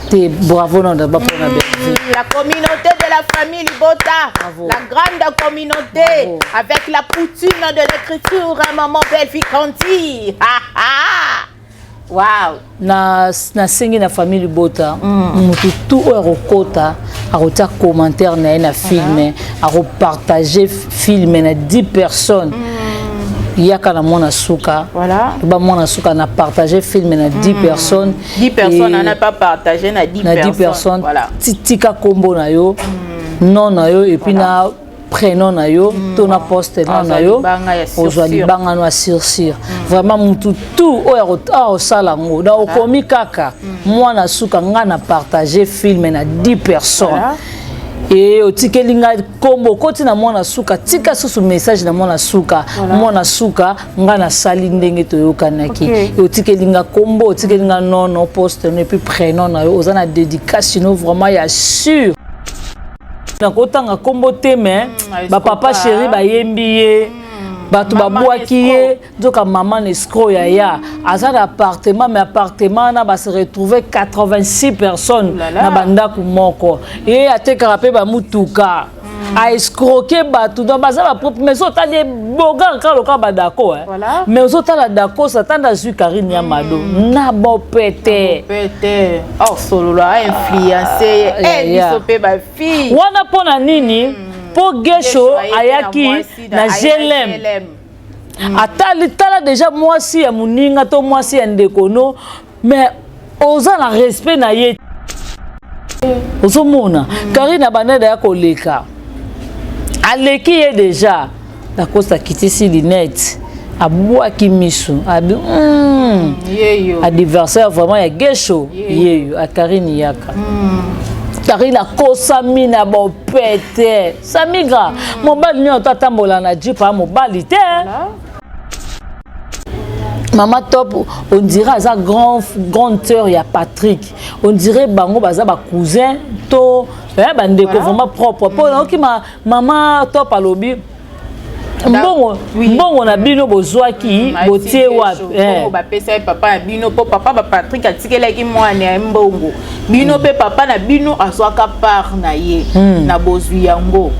Te, bravo na d'abord mpona Bellevue. La communauté de la famille Libota, Bravo. la grande communauté, Bravo. avec la poutine de l'écriture, maman Bellevue Candy. Ha, ha. Wow. Na nasengi na famille Libota, motu tu oyo akokota, akotia commentaire na ye na film, akopartage film na 10 personnes, yaka na mwana suka. Ba mwana suka na partage film na 10 personnes. 10 personnes, on n'a pas partagé na 10 na 10 personnes. personnes. Tika kombo na yo, nom na yo et puis na prénom na yo to na poste nom na yo. Libanga ya sûr, Ozwa sûr. libanga no ya sûr sûr. Vraiment, mutu tu oyo akosala yango na okomi kaka mwana suka, nga na partage film na 10 personnes. E otikeli nga kombo, okoti na mwana suka, tika susu message na mwana suka, mwana suka, nga nasali ndenge toyokanaki. E otikeli nga kombo, otikeli nga nono poste no et puis prénom na yo, oza na dédicace no vraiment ya sûr. Nakotanga kombo te, mais bapapa chéri bayembi ye, bato Mama babwaki ye, nzoka mama na escroc. Yaya aza na appartement, mais appartement wana base retrouve 86 personnes Oh là là. na bandako moko. Ye atekaka mpe bamutuka, aescroke bato, donc baza bapropre. Mais ozotala ebogar kaka lokola badako, eh. Mais ozotala dako satan azwi Karine ya Mado na bopete. Pete. Oh, solo a influencé. Eh, biso pe ba fille. Wana mpo na nini? Mpo Gesho ayaki na GLM, atali, tala déjà mwasi ya moninga to mwasi ya ndeko no, mais oza na respect na ye. Ozomona Karine abandada ya koleka, aleki ye déjà. Dakosta akitisi lunette, abwaki miso, abi Yeyo. Adversaire vraiment ya Gesho yeyo akarine yaka. Karine akosami na bopete. Samigra, mobali nyonso atambola na jeep a mobali te. Mama Top, on dirait aza grand, grande sœur ya Patrick. On dirait bango baza bacousin to bandeko. Vraiment propre, mpo nayoki mama Top alobi mbongo, mbongo na bino bozwaki, botie wapi? Mbongo bapesa ye papa na bino, mpo papa baPatrik atikelaki mwana ya mbongo. Bino mpe papa na bino azwaka part na ye na bozwi yango.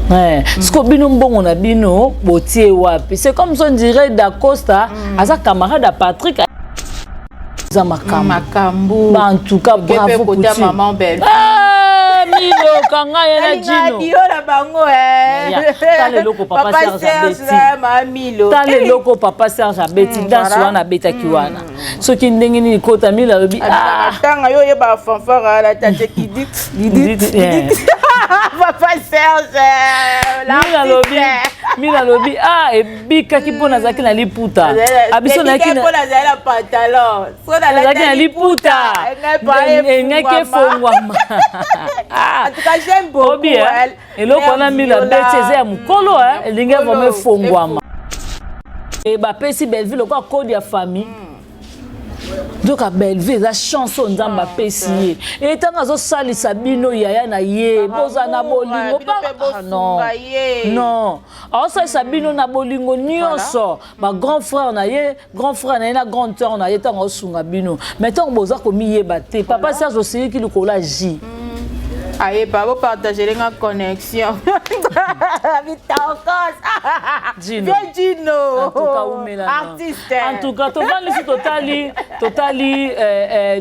Siko bino, mbongo na bino botie wapi? C'est comme ça, on dirait Dacosta aza camarade ya Patrick. Eza makambo. Makambo. Ba, en tout cas, bravo. Kota. Poutine. Maman Belle. Milo kanga ye na Jino. Dio na bango. Tala eloko papa Serge abeti. Milo. Tala eloko papa Serge abeti, danse wana abetaki wana, soki ndenge nini kota Milo alobi. Tanga yo oyeba fanfare ala tate kidit didit. Papa Serge. Milo alobi, Milo alobi: ah, ebikaki mpo nazalaki na liputa. Abiso nazalaki na pantalon. Nazalaki na liputa, engaki efongwama. En tout cas, j'aime beaucoup. Obi eloko wana Milo abeti eza ya mokolo, elingi vraiment efongwama. Bapesi Belleville lokola code ya famille. Nzoka Belleville eza chance oyo Nzambe apesi ye. E ntango azosalisa bino, yaya na ye, boza na bolingo. Non, non, aosalisa bino na bolingo nyonso, bagrand frère na ye, grand frère na ye na grande sœur na ye. Ntango aosunga bino, mais ntango boza komiyeba te, papa Serge osiliki likolo ya j Ayeba bopartage nga connexion bitokos. Gino. Gino. Artiste. En tout cas, tovandi, totali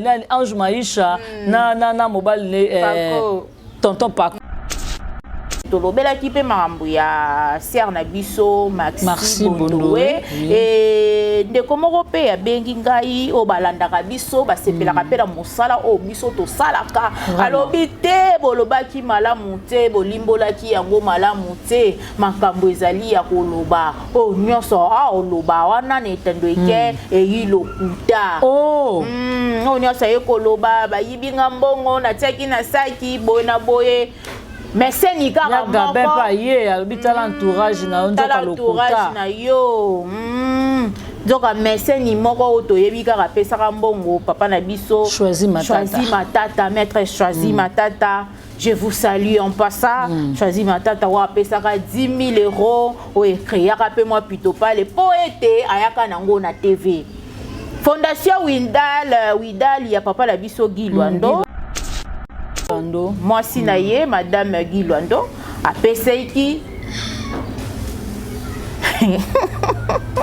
nani, Ange Maisha na mobali ne tonton Paco. Tolobelaki mpe makambo ya sœur na biso Maxi Maxi Bondowe. Bondowe. E ndeko moko mpe abengi ngai, oyo balandaka biso, basepelaka mpe na mosala oyo biso tosalaka. Alobi te, bolobaki malamu te, bolimbolaki yango malamu te. Makambo ezali ya koloba oyo nyonso a oloba wana na etando eke eyi lokuta. Oh. Oyo nyonso aye koloba, bayibi nga mbongo, natiaki na saki boye na boye, mais seni kaka Ya Gabin moko. Mpe aye alobi: tala entourage na yo, nzoka Tala entourage lokuta. na yo. Nzoka meseni moko oyo toyebi kaka apesaka mbongo papa na biso. Choisi Matata. Choisi Matata, maître Choisi Matata, je vous salue en passant. Choisi Matata oyo apesaka 10 000 euros, oyo ecréaka mpe mwa pitopale mpo ete ayaka nango na TV. Fondation Windal, Widal ya papa na biso Guy Lwando. Lwando. Mwasi na ye, madame Guy Lwando, apesaki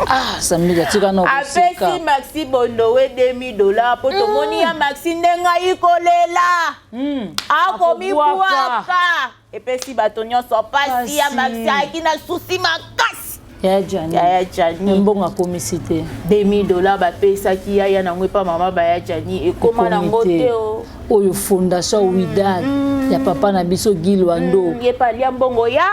Ah, Samira, tika na koseka. Apesi Maxi Bondowe 2000 $ po tomoni ya Maxi ndenge ayi kolela. Akomi Akobwaka. bwaka. Epesi bato nyonso pasi ya Pasi. Maxi ayaki na susi makasi. Ya Jani. Ya Jani. Mbongo akomisi te. 2000 $ bapesaki yaya nango epa mama baya Jani, ekóma nango Ekomi te o. Oyo fondation Widal ya papa na biso Guy Lwando. Ye pe alia mbongo ya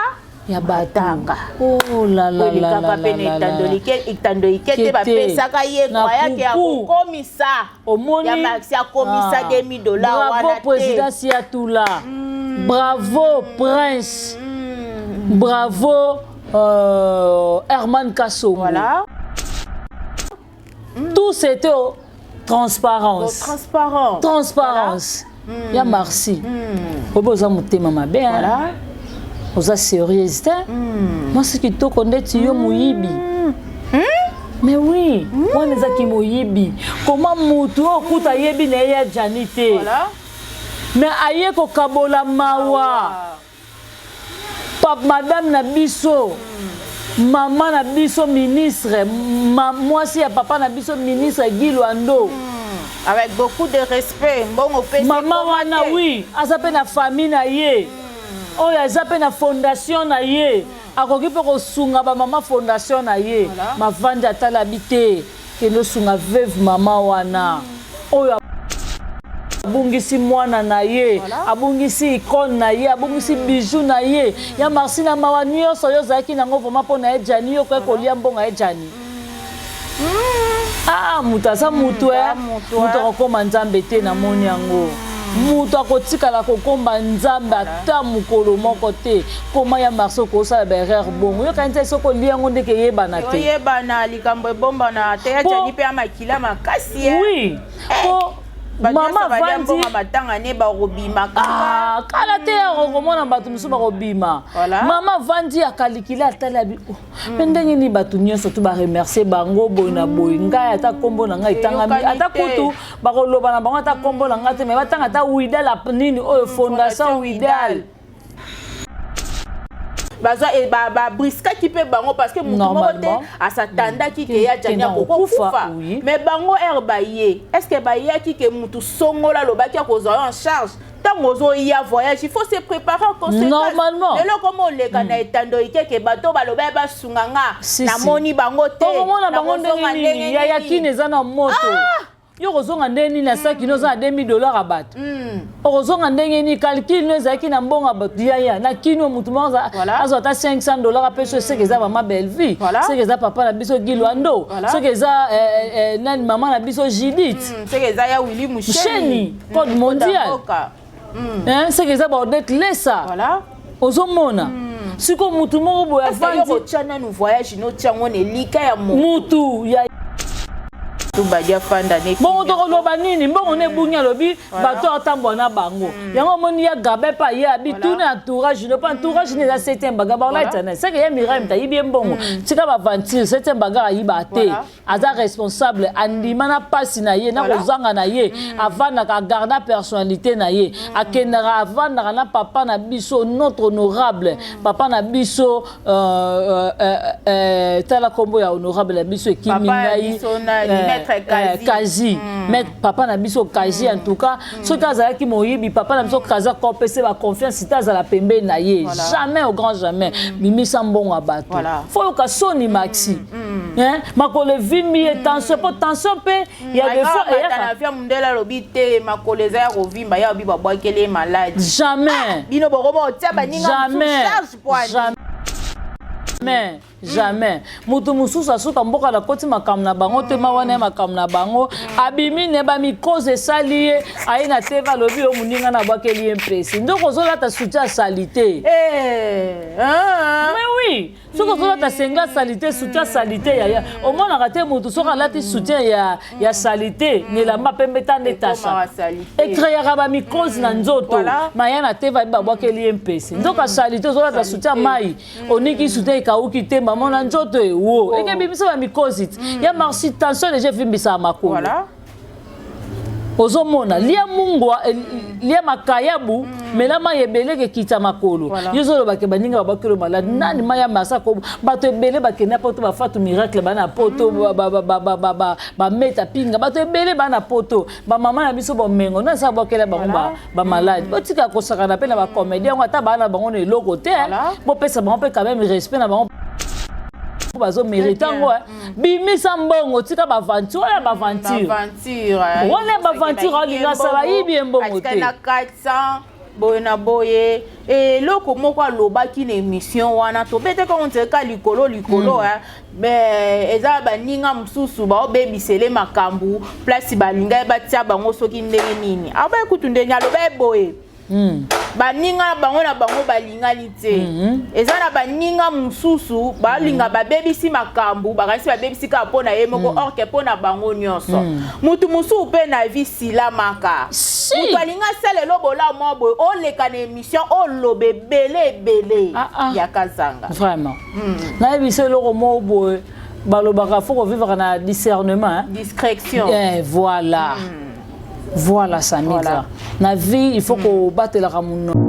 Ya batanga. Oh la la la Elekaka la mpe na la la la. etando ike te. Kete. Bapesaka ye Na croyake ya kuku. kokomisa. Omoni Ya Maxi akomisa Ah. 2000 $ Bravo wana te. président Siatula, bravo Prince, bravo Herman Kassongo. Voilà. Tout c'était au transparence. Bon, transparent. Transparence ya Marci, obe oza motema mabe, hein? Voilà. Oza sérieuse te. Mwasi kitoko ndeti yo, moyibi. Mais oui, wana ezaki moyibi. Koma mutu oyo okuta ayebi na ye ya Jani te, mais aye kokabola mawa. Pa madame na biso, mama na biso ministre, mwasi ya papa na biso ministre Guy Lwando. Avec beaucoup de respect, mbongo pesi. Mama wana, oui, aza mpe na famille na ye oyo aza mpe na fondation na ye, akoki mpe kosunga bamama fondation na ye. Mavandi atalabi te, kende osunga veuve, mama wana oyo abungisi mwana na ye, abungisi icone na ye, abungisi bijou na ye. Ya Marci, na mawa nyonso oyo ozalaki nango vraiment mpo na ye Jani, yo koki kolia mbongo ya Jani. Ah, moto aza motu e, moto akokóma Nzambe te. Namoni yango, moto akotikala kokomba Nzambe ata mokolo moko te. Koma ya Marci okosala baerreur bongo, yokani te soki olia yango ndeke eyebana te. Oyebana likambo ebombana te. Ya Jani mpe ya makila makasi. Oui, po mama avandi matanga ne bakobima. Kaka kala te, okomona bato mosusu bakobima. Mama avandi, akalikili, atali abi mpe ndenge nini bato nyonso to baremercie bango boye na boye, ngai ata nkombo na ngai etangami, ata kutu bakoloba na bango ata nkombo na ngai te, me batanga ata Widal nini oyo, fondation Widal. Bazwa babriskaki mpe bango parce que motu moko te asatandaki ke ya Jani akokokufa. Mais bango ere baye, est ce que bayaki ke mutu songola alobaki akozwa yo en charge? Ntango ozoya voyage, il faut se préparer en conséquence. Normalement. Lelo komo oleka na etando ikeke, bato baloba basunga nga, namoni bango te. Okomona bango ndenge nini? Yaya, kini eza na moto. Yo kozonga ndenge nini na saki no oza na 2000 $ ya bato? Okozonga ndenge nini? Calcul no ezalaki na mbongo ya bato. Yaya, na kini oyo motu moko azwa ata 500 $ apeso, soki eza mama Bellevie, soki eza papa na biso Guy Lwando, soki eza nani, mama na biso Judith, soki eza ya Willi Musheni, code mondial, soki eza baodete lesa, ozomona sikoyo mutu moko boye avandi otya nanu voyage notiango na elika ya mutu ya Tubadi afanda ne. Bongo tokoloba nini? Mbongo ne ebungi, alobi bato atambola na bango yango. Omoni ya Gabe mpe aye abi tuna entourage no mpo entourage ne eza septième bagarre baolaita na seke ye Mirai moto ayibi ye mbongo. Tika baventure, septième bagarre ayiba te, aza responsable, andima na mpasi na ye na kozanga na ye. Avandaka, agarda personnalité na ye, akendaka, avandaka na papa na biso, notre honorable papa na biso, tala nkombo ya honorable na biso ekimi ngai, Kazi, maître, papa na biso Kazi. En tout cas, soki azalaki moyibi, papa na biso Kazi akopesa baconfiance te azala pembeni na ye? Jamais, au grand jamais. Bimisa mbongo ya bato, fo yoka soni. Maxi makolo evimbi ye, tension, mpo tension mpe ya des fois eyaka. Mundele alobi te makolo eza ya kovimba, ya obi babwakeli ye maladi. Jamais. Bino bokoma otia baninga Jamais. charge po. Jamais, jamais. Moto mosusu asuka mboka na koti makambo na bango te, ma wana ye makambo na bango abimi ne bamikoze esali ye, aye na tv, alobi yo moninga na abwakeli ye mpesi. Ndoko ozolata soutien ya saleté. Mais oui, soki ozolata senga saleté, soutien saleté, yaya, omonaka te motu soki alati soutien ya saleté na elamba pembe ta nde tasha ecréaka bamikoze na nzoto. Maya na tv, ayebi babwakeli ye mpesi, nzoka saleté. Ozolata soutien mai, oniki soutien ekauki te. mbamo na nzoto ewo ekebimisa bamikosi ti ya Marci, tension deja evimbisaka makolo. Ozomona, lia mungwa, lia makayabu, mela mai ebele, ekekita makolo. Yo ozolobake baninga babakelo malade nani mai ya masa ko bato ebele bakende poto, bafatu miracle baa na poto, bameta pinga, bato ebele baa na poto, bamama na biso bomengo nani saka bokela bango bamaladi. Botika kosakana mpe na bacomédien yango, ata baa na bango na eloko te, bopesa bango mpe quand même respect na bango mpo bazomérite yango. Bimisa mbongo, tika baaventure wana, baaventure wana, baaventure aolinga asala, ayibi ye mbongo te. Na 400 boye na boye, eloko moko alobaki na émission wana, tobeteka on dirait ka likolo likolo, mais eza baninga mosusu baobebisele makambo place balinga batia bango soki ndenge nini. Abaye kutu ndenge aloba boye, baninga na bango na bango balingani te. Eza na baninga mosusu balinga babebisi makambo, bakanisi babebisi kaka mpo na ye moko, or que mpo na bango nyonso. Mutu mosusu mpe na vie silamaka. Si. Moto alingi asala elo bolamu mwa boye, oleka na émission, oloba ebele ebele ya kazanga. Vraiment, nayebi so eloko moko boye balobaka, faut kovivre na discernement, hein? Discrétion. Eh, voilà, voilà Samika. Na vie il faut kobatelaka monoko.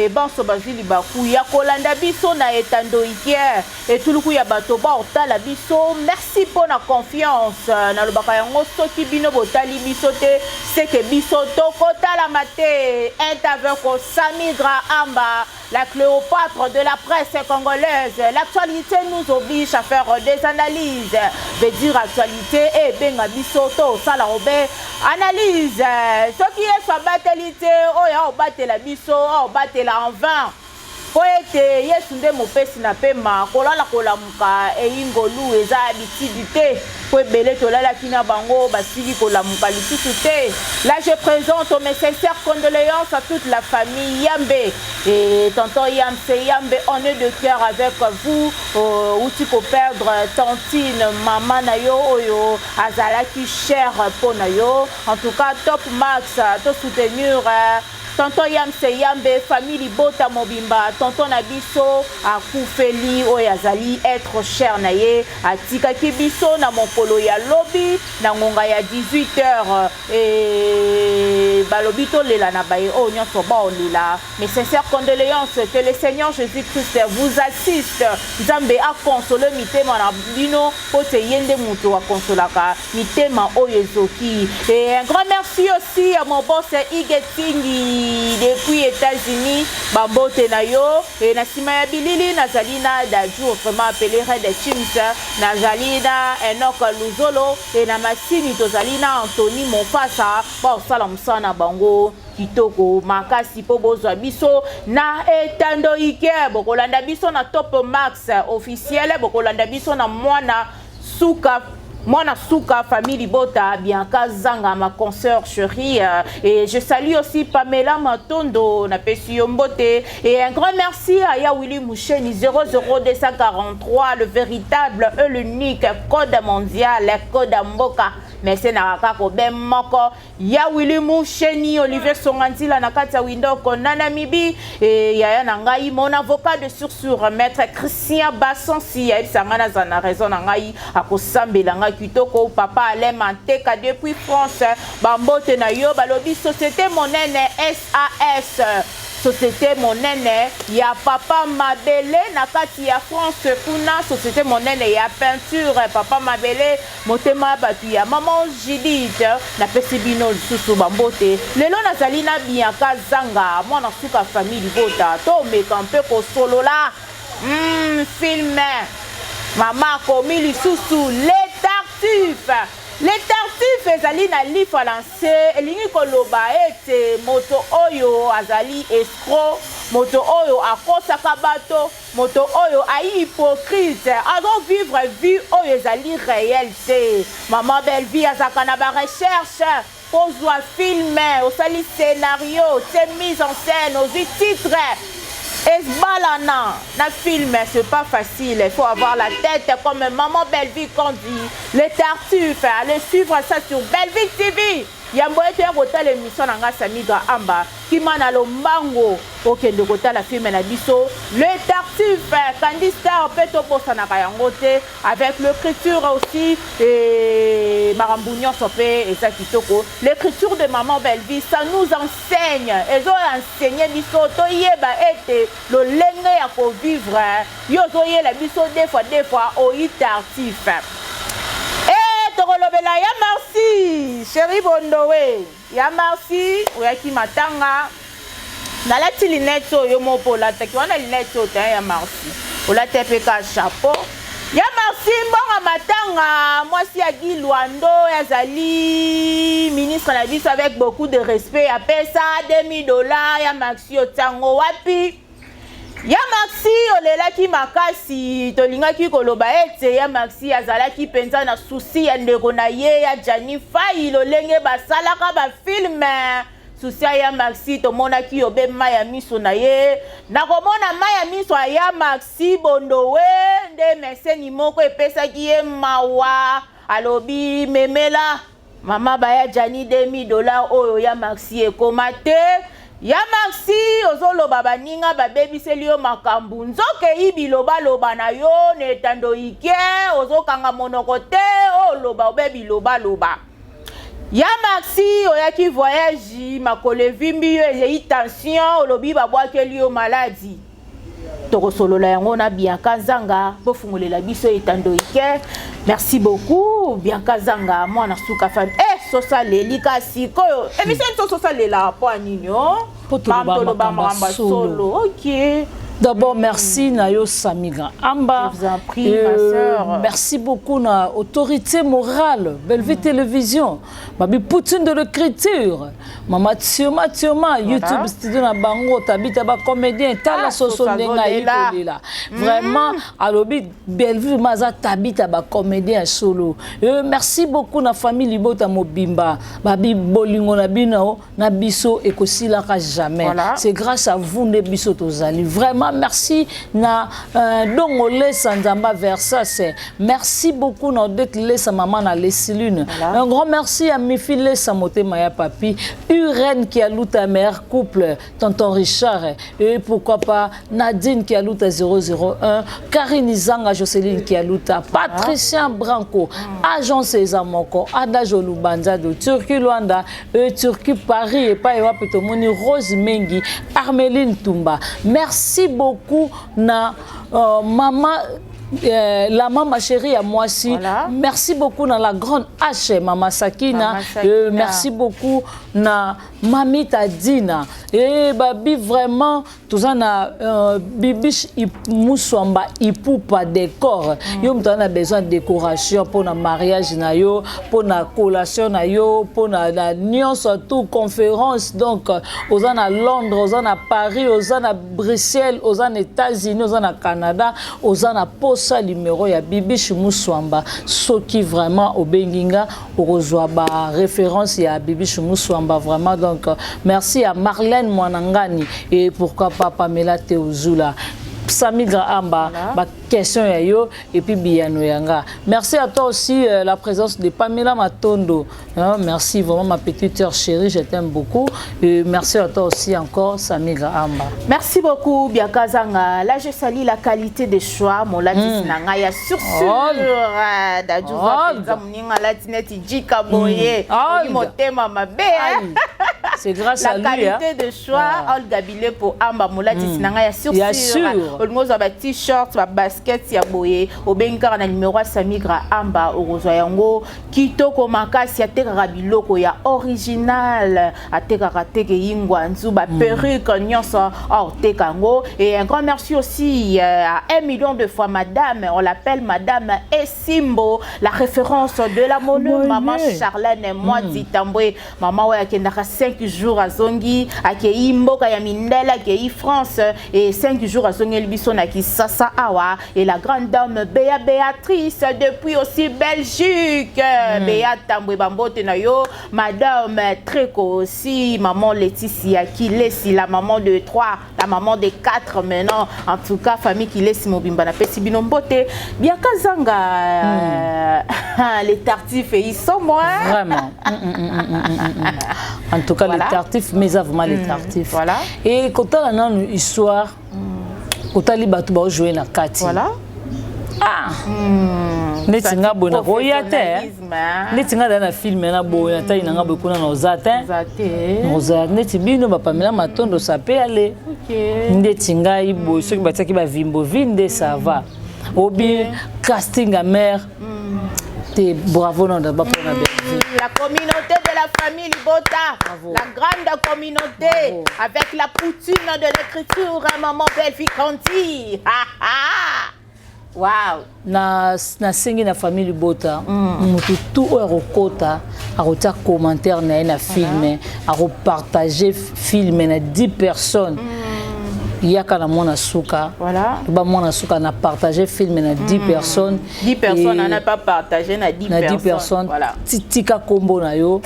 Banso bazwi libaku ya kolanda biso na etando ike, etuluku ya bato baotala biso, merci mpo na confiance. Nalobaka yango, soki bino botali biso te, seke biso tokotalama te. Avec Samigra Amba, la Cléopâtre de la presse congolaise. L'actualité nous oblige à faire des analyses. Veut dire actualité ebenga biso tosala obe analyse. Soki Yesu abateli te, oyo aobatela biso aobatela en vain, mpo ete Yesu nde mopesi na pema. Kolala kolamuka eyingolu eza habitude te, mpo ebele tolalaki na bango basili kolamuka lisusu te. Là, je présente mes sincères condoléances à toute la famille Yambe et tonton Yamse Yambe, on est de cœur avec vous. Outi koperdre tantine mama na yo oyo azalaki cher mpo na yo. En tout cas, Top Max to soutenir tonton Yamse Yambe, famille libota mobimba. Tonton na biso akufeli oyo azali être cher na ye, atikaki biso na mokolo ya lobi na ngonga ya 18 heures. E balobi tolela na baye oyo nyonso baolela. Mes sincères condoléances, que le Seigneur Jésus-Christ vous assiste. Nzambe akonsole mitema na bino, po te ye nde moto akonsolaka mitema oyo ezoki. Et un grand merci aussi à mon boss Igetingi depuis États-Unis, bambote na yo. E na nsima ya bilili nazali na Daju, autrement appelé Red Chims, nazali na Enok Luzolo, e na masini tozali na Anthony Mofasa. Baosala mosala na bango kitoko makasi mpo bozwa biso na etando ike. Bokolanda biso na Top Max Officiel, bokolanda biso na Mwana Suka, Mwana Suka, famille libota, Bianca Zanga, ma consoeur chérie. Et je salue aussi Pamela Matondo, napesi yo mbote. Et un grand merci à Ya Willy Moucheni 00243, le véritable et l'unique code mondial, code mboka. Merci na kaka kobe moko Ya Willy Moucheni, Olivier Songanzila na kati ya Windoko na Namibie, e yaya na ngai, mon avocat de source, maître Christian Bassansi, ayebisa ngai naza na raison na ngai, akosambela ngai. nga kitoko. Papa Alain Manteka depuis France, bambote na yo. Balobi société monene SAS, société monene ya papa Mabele na kati ya France kuna, société monene ya peinture papa Mabele, motema bato ya mama Judith. Napesi bino lisusu bambote. Lelo nazali na Bianca Zanga, mwana suka famille libota. Tomeka mpe kosolola film mama akomi lisusu, Le Tartuffe. Le Tartuffe ezali na lifalanse, elingi koloba ete moto oyo azali escroc, moto oyo akosaka bato, moto oyo ayi hypocrite, azovivre vie oyo ezali réel te. Mama Bellevie azalaka na barecherche. Kozwa film, osali scénario, tie mise en scène, ozwi titre esbalana na film, c'est pas facile. Il faut avoir la tête comme maman Bellevie Kandi. Le Tartuffe, allez suivre ça sur Bellevie TV. Yambo ete ya kotala émission na nga Samigra Amba, kima na lombango okende kotala film na biso Le Tartuffe. Kandi Star mpe tobosanaka yango te, avec l'écriture aussi et makambo nyonso mpe eza kitoko. L'écriture de maman Bellevie, ça nous enseigne, ezo enseigner biso toyeba ete lolenge ya kovivre. Yo ozoyela biso deux fois deux fois oyi Tartuffe. E tokolobela ya Marci, chéri Bondowe. Ya Marci, oyaki matanga, nalati lunettes oyo mo mpo olataki wana lunettes oyo te. Ya Marci, olati mpe ka chapeau. Ya Marci, mbongo matanga, mwasi ya Gilwando azali ministre na biso, avec beaucoup de respect, apesa 2000 $. Ya Maxi, otiango wapi? Ya Maxi, olelaki makasi. Tolingaki koloba ete ya Maxi azalaki mpenza na souci ya ndeko na ye ya Jani Fai, lolenge basalaka bafilm. Souci ya Maxi, tomonaki yobe mai ya miso na ye. Nakomona mai ya miso ya Maxi Bondowe nde meseni moko epesaki ye mawa. Alobi memela mama baya Jani 2000 $ oyo. Ya Maxi, ekoma te. Ya Maxi, ozoloba baninga babebiseli yo makambo, nzoka eyibi lobaloba na yo na etando ike. Ozokanga monoko te, oloba obe bilobaloba. Ya Maxi, oyaki voyage, makolo evimbi yo, ezei tension, olobi babwakeli yo maladie. Tokosolola yango na Bianca Zanga. Bofungolela biso etando ike. Merci beaucoup, Bianca Zanga, mwana suka fami. Eh, sosaleli ka sikoyo émission biso sosalela mpo ya nini o? Po toloba makambo ya solo. Ok. D'abord, merci na yo Samiga Amba. Je vous en prie, ma sœur. Merci beaucoup na autorité morale, Bellevue Télévision. Babi Poutine de l'écriture. Mama Thioma Thioma, YouTube studio na bango, tabita ba comédien, tala Ah, soso soso ndenga azolela. ikolela. Vraiment, alobi Bellevue maza tabita ba comédien solo. Merci beaucoup na famille Libota Mobimba. Babi bolingo na bino na biso ekosilaka jamais. C'est grâce à vous nde biso tozali. Vraiment merci na Dongo Lesa Nzamba Versas. Merci beaucoup na Odette Lesa, maman na Lesilune. Un grand merci à Mifi Lesa, motema ya papi, Uren qui a luta, meilleur couple, tonton Richard, et pourquoi pas Nadine qui a luta 001, Karine Izanga, Jocelyne qui a luta, Patricien Branco, agence Ezamoko, Adage Olubanza de Turquie Luanda, et Turquie Paris et pas wapi tomoni Rose Mengi, Armeline Tumba. Merci beaucoup na maman la maman chérie à moi aussi. Merci beaucoup dans la grande H, Mama Sakina. Mama Sakina. Merci beaucoup na Mamita Dina. Et babi vraiment, tout ça na Bibiche Muswamba Ipupa décor. Yo mutu a besoin de décoration pour na mariage na yo, pour na collation na yo, pour na nyonso tout conférence. Donc oza na Londres, oza na Paris, oza na Bruxelles, oza na États-Unis, oza na Canada, oza na posa numéro ya Bibiche Muswamba. Soki vraiment obengi nga, okozwa ba référence ya Bibiche Muswamba vraiment. Donc merci à Marlène Mwanangani et pourquoi pas Pamela Teozula. Samigra Amba, Voilà. Ba question ya yo et puis biyano yanga. Merci à toi aussi la présence de Pamela Matondo. Hein, merci vraiment ma petite sœur chérie, je t'aime beaucoup. Et merci à toi aussi encore Samigra Amba. Merci beaucoup Bianca Zanga. Là je salue la qualité des choix, mon latis na ngai ya sur sur Dadjuza penza moninga alati neti jika boye. Oyi motema mabe. Aïe. C'est grâce La à lui. qualité Hein. de choix, Olga Bilepo Amba molatis na ngai ya sur Ya sur. sûr. Olingo ozwa ba t-shirt, ba basket ya boye, obengi kaka na numéro ya Samigra Amba okozwa yango kitoko makasi. Atekaka biloko ya original, atekaka teke yingwanzu, ba perruque nyonso aoteka yango. Et un grand merci aussi à 1 million de fois madame, on l'appelle madame Esimbo, la référence de la monnaie, Monnaie. maman Charlène Mwati Tambwe, maman oyo akendaka 5 jours azongi, akei mboka ya mindele, akei France et 5 jours azongeli biso na Kisasa awa. Et la grande dame Béa Béatrice depuis aussi Belgique, Béa Tambwe, bambote na yo. Madame Treko aussi, maman Laetitia Kilesi, la maman de 3, la maman de 4 maintenant. En tout cas famille Kilesi mobimba, napesi bino mbote. Bianca Zanga, les tartifs, ils sont moi. Vraiment. En tout cas, les tartifs, mais ça vraiment les tartifs. Voilà. Et quand on a une histoire, otali bato baojouer na kati. Ah, neti nga boye nakoya te. Professionnalisme, hein. Neti nga da na film na boye, natali na nga boye kuna na oza te. Eza te. Oza neti bino bapamela Matondo sape ale. Ndeti ngai boye, soki batiaki bavimbovi nde ça va obi casting ya mare te. Bravo na bapona Bellevue. La communauté de la famille Libota, Bravo. La grande communauté, Bravo. Avec la poutine de l'écriture, hein, maman Bellevue Candy. Ha, ha. Waouh. Na nasengi na famille Libota, motu tu oyo akokota, akotia commentaire na ye na film, akopartage film na 10 personnes, yaka na mwana suka. Ba mwana suka na partage film na 10 personnes. 10 personnes, on n'a pas partagé, na 10 na 10 personnes. Personnes. Tika kombo na yo,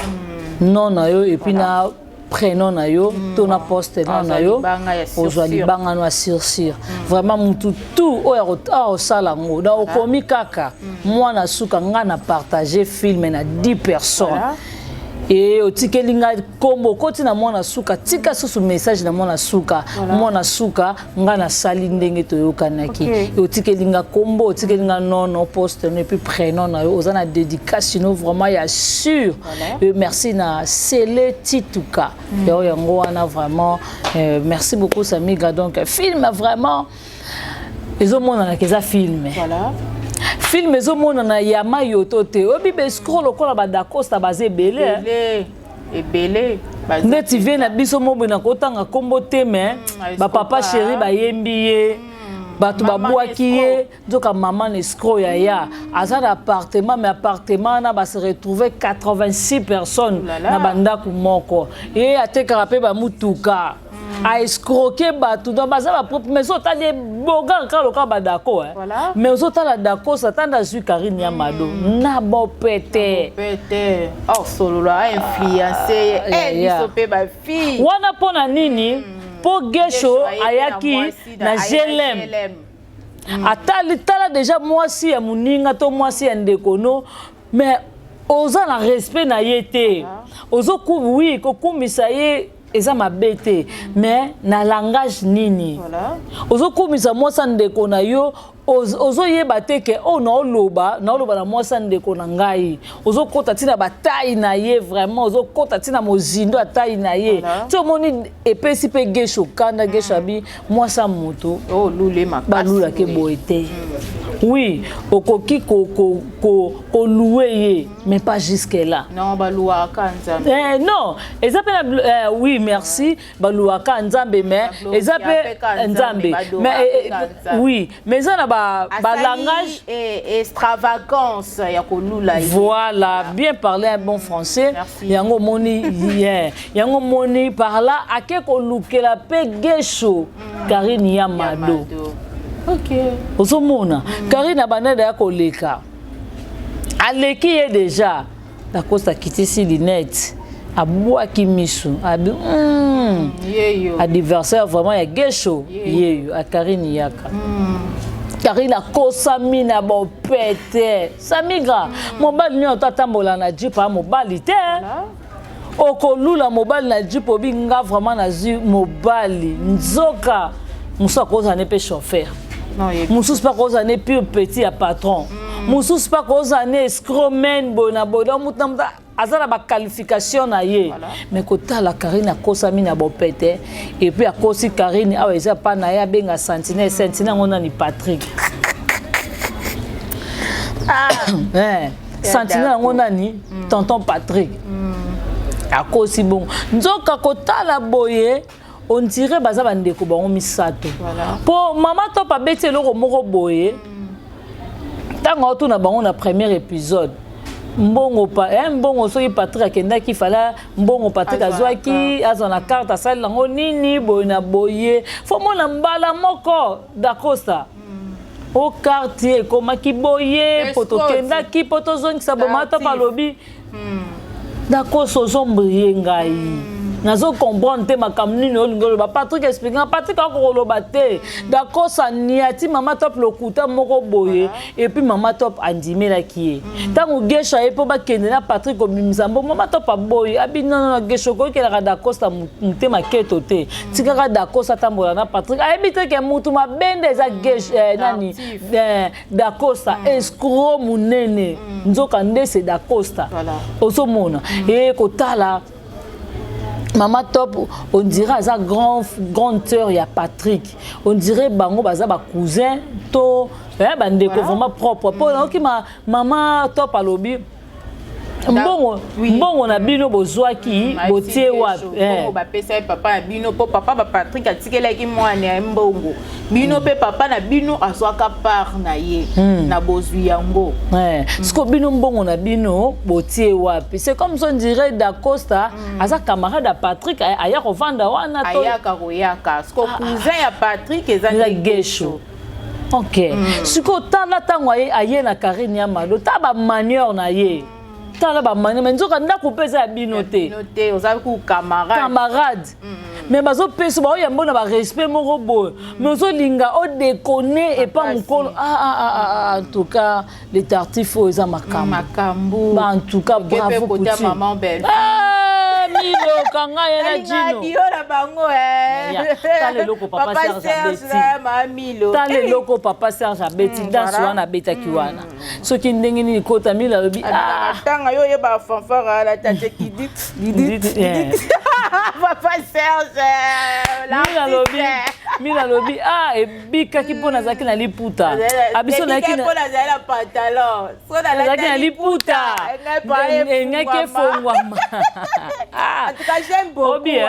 nom na yo et puis na prénom na yo to na poste nom na yo. Libanga ya sûr, Ozwa sûr. libanga no ya sûr sûr. Vraiment mutu tu oyo akosala yango donc okomi kaka mwana suka, nga na partage film na 10 personnes. E otikeli ngai nkombo, okoti na mwana suka, tika susu message na mwana suka. Mwana suka, ngai nasali ndenge toyokanaki. E otikeli nga nkombo, otikeli nga nono poste no et puis prénom na yo, oza na dédicace no vraiment ya sûr. Et merci na Sele Tituka yango, yango wana vraiment. Merci beaucoup Samiga. Donc film vraiment ezomonanaka eza film. Film ezomonana ya mayoto te. Oyebi baescrocs lokola badacosta baza ebele, eh. Ebele. Ebele. Neti vie na biso moboye, na kotanga nkombo te, me bapapa chéri bayembi ye, bato Mama babwaki ye, nzoka mama na escroc yaya aza na appartement, mais appartement wana base retrouve 86 personnes Oh là là. na bandako moko. Ye atekaka mpe bamutuka, aescroke bato. Donc baza bapropre, mais ozotali eboga kaka lokola badako, eh. Mais ozotala Dacosta, tanda azwi Karine ya Mado na bopete. Pete. Oh, solo a influencé. Eh, biso pe ba fille. Wana mpo na nini? Mpo Gesho ayaki na GLM, atali tala déjà mwasi ya moninga to mwasi ya ndeko no, mais oza na respect na ye te. Ozoku oui, kokumisa ye eza mabe te, mais na langage nini ozokumisa mwasi ya ndeko na yo? Ozoyeba te ke oyo naoloba, naoloba na mwasi ya ndeko na ngai. Ozokɔta ntina batai na ye, vraiment ozokɔta ntina mozindo ya tai na ye. Ti omoni epesi mpe Gesho kanda. Gesho abi mwasi ya moto Oh, lule makasi. Balulaki boye te. Oui, okoki kolouer ye, mais pas jusque là. Non, baluaka Nzambe. Eh, non, eza mpe na eh, oui, merci, baluwaka Nzambe, mais eza mpe Nzambe, mais oui, mais eza na balangage ba extravagance ya kolula ye. Voilà, bien parler, un bon français. Merci. Yango moni, yeah. Yango moni par là ake kolukela mpe Gesho Karine ya Mado. Ozomona Karine abandada ya koleka, aleki ye déjà. Dacosta akitisi lunette. Abwaki misu abi Yeyo. Adversaire vraiment ya Gesho yeyo akarine yaka. Karine akosami na bopete. Samigra, mobali nyonso atambola na jeep a mobali te. Okolula mobali na jeep, obi nga vraiment nazwi mobali, nzoka mosusu akozala ne mpe chauffeur, Non, yebi. Mosusu mpe akozala ne pur petit ya patron, mosusu mpe akozala ne escroc boye na boye. Donc mutu na mutu aza na baqualification na ye. Mais kotala Karine akosami na bopete et puis akosi Karine awa eza pa na ye, abenga sentinelle. Sentinelle yango nani? Patrick. Sentinelle yango nani? Tonton Patrick. Akosi bongo, nzoka kotala boye on dirait baza bandeko bango misato. Mpo mama Top abeti eloko moko boye ntango aotuna bango na premier épisode, mbongo pa, mbongo soki Patrick akendaki fala mbongo Patrick Azwa na azwaki, azwa na carte, asali yango nini boye na boye. Fo mona mbala moko Dacosta o carte ekomaki boye mpo Escroc. Tokendaki mpo tozongisa boma to Tartif. balobi Dacosta ozombrie ngai, nazo comprendre te makambo nini olingi oloba. Patrick explique nga. Patrick akokoloba te. Dacosta niati mama Top lokuta moko boye et puis mama Top andimelaki ye. Ntango Gesho aye mpo bakende na Patrick kobimisa mbongo, mama Top aboyi, abi nonono, Gesho okoyokelaka Dacosta motema keto te, tikaka Dacosta atambola na Patrick. Ayebi te ke mutu mabe nde eza Gesho, nani? Tartif. Dacosta escroc monene, nzoka nde se Dacosta. Ozomona e kotala mama Top, on dirait aza grande sœur ya Patrick, on dirait bango baza bacousin to bandeko. Vraiment propre mpo nayoki mama Top alobi mbongo mbongo na bino bozwaki botie wapi? Mbongo bapesa ye papa na bino, mpo papa ba Patrick atikelaki mwana ya mbongo. Bino mpe papa na bino azwaka part na ye na bozwi yango. Siko bino mbongo na bino botie wapi? C'est comme ça on dirait Dacosta aza camarade ya Patrick, aya kovanda wana to ayaka koyaka. Siko cousin ya Patrick eza eza Gesho. Ok, sikoyo tala ntango aye na Karine ya Malo, tala bamanière na ye, tala bamanière. Mais nzoka ndako mpe eza ya bino te. Bino te, oza ku camarade. Camarade, mais bazopesa baoyamba na barespect moko boye, mais ozolinga odekone epa mokolo. Ah, ah, ah, ah, en tout cas les Tartifs oyo eza makambo. Makambo. Ba, en tout cas bravo. Côté Poutine. Maman Belle. Eh, Milo kanga ye na Jino. Dio na bango eh. Ya, tala eloko papa Serge abeti. Na mama Milo. Tala eloko papa Serge abeti, danse wana abetaki wana soki ndenge nini kota Milo alobi ah. Tanga yo oyeba fanfare ala tate kidit didit. Papa Serge. Milo alobi, Milo alobi ah, ebikaki mpo nazalaki na liputa abiso nayaki mpo nazali na pantalon. So nazalaki na liputa, engaki efongwama. En tout cas j'aime beaucoup. Obi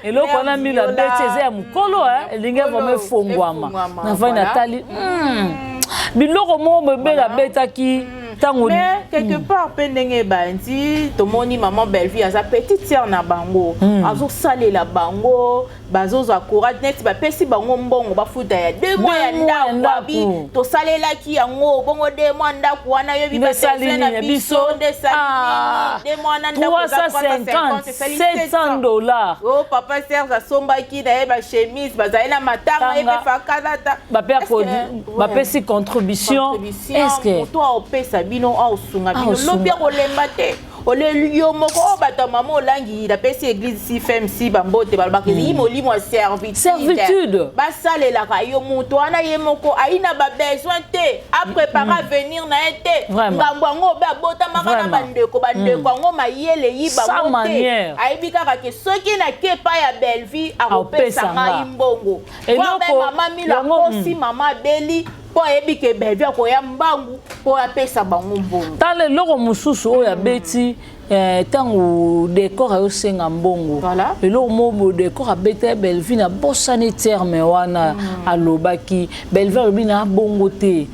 eloko wana Milo abeti eza ya mokolo, elingi vraiment efongwama. Navandi natali biloko moko bebele abetaki ntango. Mais quelque part mpe ndenge ebandi, tomoni maman Bellevue aza petite sœur na bango, azosalela bango, bazozwa courage neti bapesi bango mbongo bafuta ya 2 mois ya ndako. Abi tosalelaki yango bongo 2 mois ndako wana, yoyebi esali na biso nde esali nini? 2 mois na ndako 350, 700 $. O papa Serge asombaki na ye bachemise, bazali na matanga, ye mpe fakalata. Bapesi contribution. Est-ce moto aopesa bino, aosunga bino, lobi akolemba te. Oleli yo moko oyo bato ya mama olangi napesi église CFMC bambote, balobaka ezali molimo ya servitude. Servitude. Basalelaka yo moto wana, ye moko ayi na babesoin te, aprépare avenir na ye te. Ngambo yango obe abotamaka na bandeko, bandeko yango mayele yi bango te. Ayebi kaka ke soki nake epai ya Bellevue, akopesa ngai mbongo. Mama Milo akosi mama abeli mpo ayebi ke Bellevue akoya mbangu mpo apesa bango mbongo. Tala eloko mosusu oyo abeti ntango Décor ayosenga mbongo. Eloko moko Décor abeta Bellevue, na bosani terme wana alobaki. Bellevue alobi na bongo te,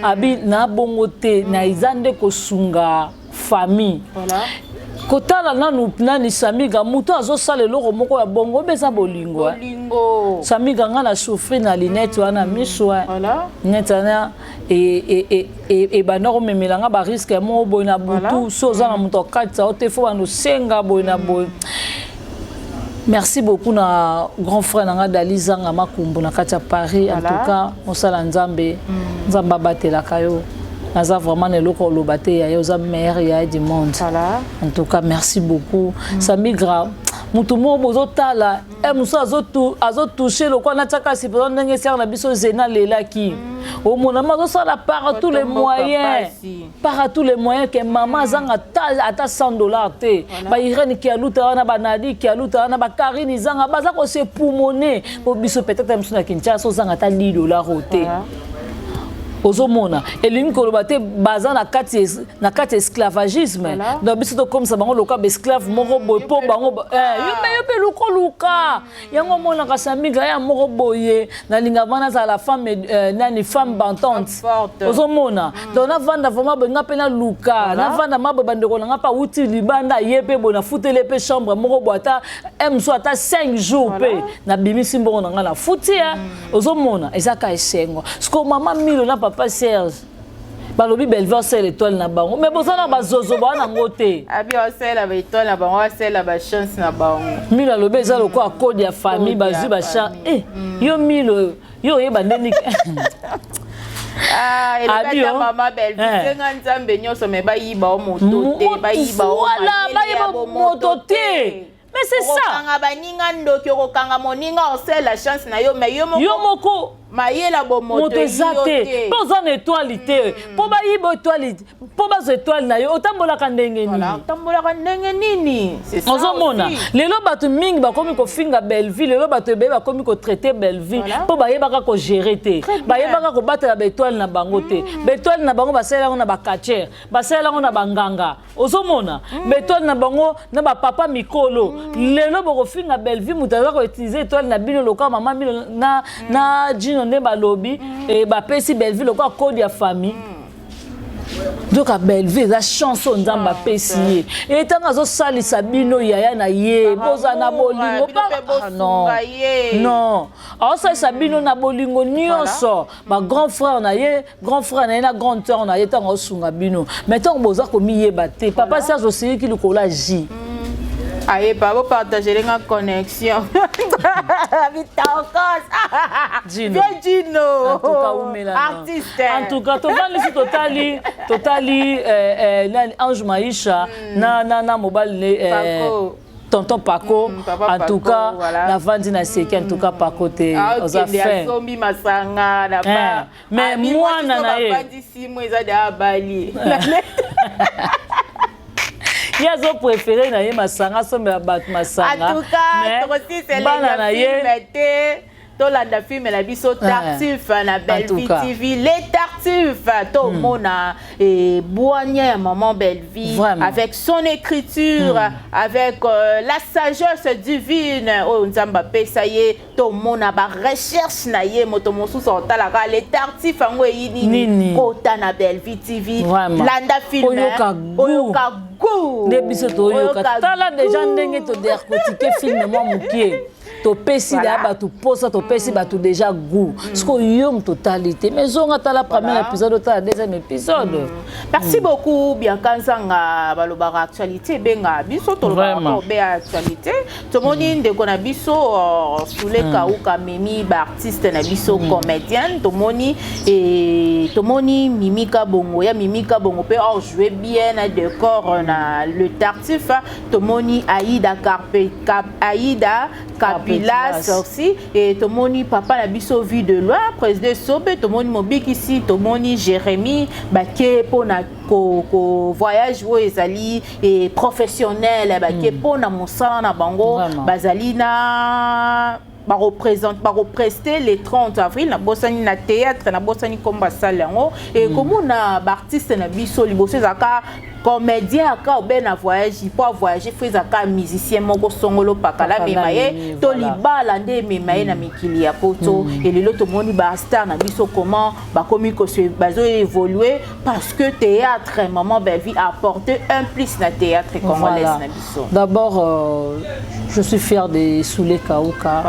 abi na bongo te, na eza nde kosunga famille. Kotala nanu nani Samiga, moto azosala eloko moko ya bongo obe eza bolingo. Samiga, nga na souffrir na lunette wana miso, lunette wana. Ebanda komemela nga barisque ya moko boye na butu. So oza na moto akatisa o te, fo banda osenga boye na boye. Merci beaucoup na grand frère na nga Dali Zanga Makumbu na kati ya Paris. En tout cas, mosala Nzambe, Nzambe abatelaka yo. Naza vraiment na eloko oloba te ya ye, oza meilleur ya du monde. En tout cas, merci beaucoup. Samigra, motu moko bozotala e mosusu azotouche lokwa natiaka sipoza ndenge sere na biso zena alelaki. Omona ma azosala par tous les moyens, par tous les moyens ke mama azanga ata 100 $ te. Bairene Kialuta wana, banadi Kialuta wana, bakarine zanga, baza kose pumone po biso peut-être mosusu na Kinshasa ozanga ata 10 $ o te. Ozomona, elingi koloba te baza na kati esclavagisme. Donc biso tokomisa bango lokola baesclave moko boye, mpo bango yo mpe, yo mpe lukoluka yango. Omonaka Samiga ya moko boye, nalinga vana azala femme nani, femme battante. Ozomona, donc navanda vraiment boye, nga mpe naluka navanda ma boye. Bandeko na nga mpe awuti libanda, ye mpe boye, nafuteli mpe chambre moko boye, ata mosusu ata 5 jours mpe nabimisi mbongo na nga, nafuti ya. Ozomona, eza ka esengo. Siko mama Milo na papa Serge balobi Belve osala étoile na bango, mais boza na bazozo baa nango te. Abi osala baétoile na bango, asala bachance na bango. Milo alobi eza lokola code ya famille, bazwi bachance. Eh, yo Milo, yo oyeba ndeni. Elobata mama Belve, senga Nzambe nyonso, me bayiba o moto te, bayiba. Bayiba moto te. Mais c'est ça. Okokanga baninga ndoki, okokanga moninga osala chance na yo, mais yo moko yo moko mayela bomoto moto eza te, mpo oza na étoile te, mpo bayiba étoile, mpo bazwa étoile na yo. Otambolaka ndenge nini? Otambolaka ndenge nini? Ozomona, lelo bato mingi bakomi kofinga Belleville, lelo bato ebele bakomi kotraiter Belleville mpo bayebaka kogérer te, bayebaka kobatela baétoile na bango te. Baétoile na bango basalela yango na bacatcheurs, basalela yango na banganga. Ozomona, baétoile na bango na bapapa mikolo. Lelo bokofinga Belleville, moto aza koutiliser étoile na bino lokola mama Milo na Jino nde balobi bapesi Belleville lokola code ya famille. Nzoka Belleville eza chance oyo Nzambe apesi ye. E ntango azosalisa bino yaya na ye, bozala na bolingo. Non, non, aosalisa bino na bolingo nyonso, bagrand frère na ye, grand frère na ye na grande sœur na ye. Ntango aosunga bino, mais ntango boza komiyeba te, papa Serge osiliki likolo ya j Ayepa bopartagele nga connexion bitokos. Gino. Gino. En tout cas, umela. Artiste. En tout cas, tovandisi, totali nani, Ange Maisha na mobali ne Paco. Tonton Paco. Papa en tout Paco, cas, voilà. Navandi na seki, en tout cas Paco te oza Akende fin. Asombi masanga na Eh, mais mwana na ye. Bafandi simu eza de abali. Ye azopréféré na ye masanga, asombela bato masanga. En tout cas, Mais tokosisela bana na ye film te, tolanda film na biso Tartuffe na En tout Bellevue cas. TV. Les Tartuffe, tomona bwanya ya maman Bellevue Vraiment. avec son écriture, avec la sagesse divine oyo Nzambe apesa ye. Tomona barecherche na ye. Moto mosusu otalaka Les Tartuffe yango eyi nini? Nini? Kota na Bellevue TV, Vraiment. landa film. Oyoka goût. Oyoka goût. Nde biso toyoka. Oyoka Tala déjà goût. ndenge todécortiquer film mwa mokie, topesi deya bato posa, topesi bato déjà goût. Sikoyo yo moto otali te, mais zonga tala premier épisode, otala deuxième épisode. Merci beaucoup, Bianca Nzanga. Balobaka actualité ebenga biso, tolobaka obeya actualité. Tomoni ndeko na biso Sule Kauka amemi baartiste na biso comédienne. Tomoni tomoni Mimika Bongo, ya Mimika Bongo mpe or joué bien na décor na Le Tartuffe. Tomoni Aida Carpe, Cap, Aida Kapila Kapilas. Sorsi et tomoni papa na biso Vue de Loin, président Sobe, tomoni Mobikisi, tomoni Jérémie bake mpona ko voyage oyo ezali professionnel, bake mpona mosala na bango. Bazali na bareprésente, bakopreste le 30 avril, nabosani na théâtre, nabosani nkombo asale yango. E komona baartiste na biso, liboso ezalaka comédien aka obe na voyage, mpo avoyage fo ezalaka musicien moko songolo pakala Pakala mema ye memi, to voilà. Libala nde emema ye na mikili ya poto. Elelo tomoni bastar na biso comment bakomi bazo évoluer parce que théâtre, maman Bellevue a apporté un plus na théâtre congolaise na biso. D'abord, je suis fière de Soule Kauka.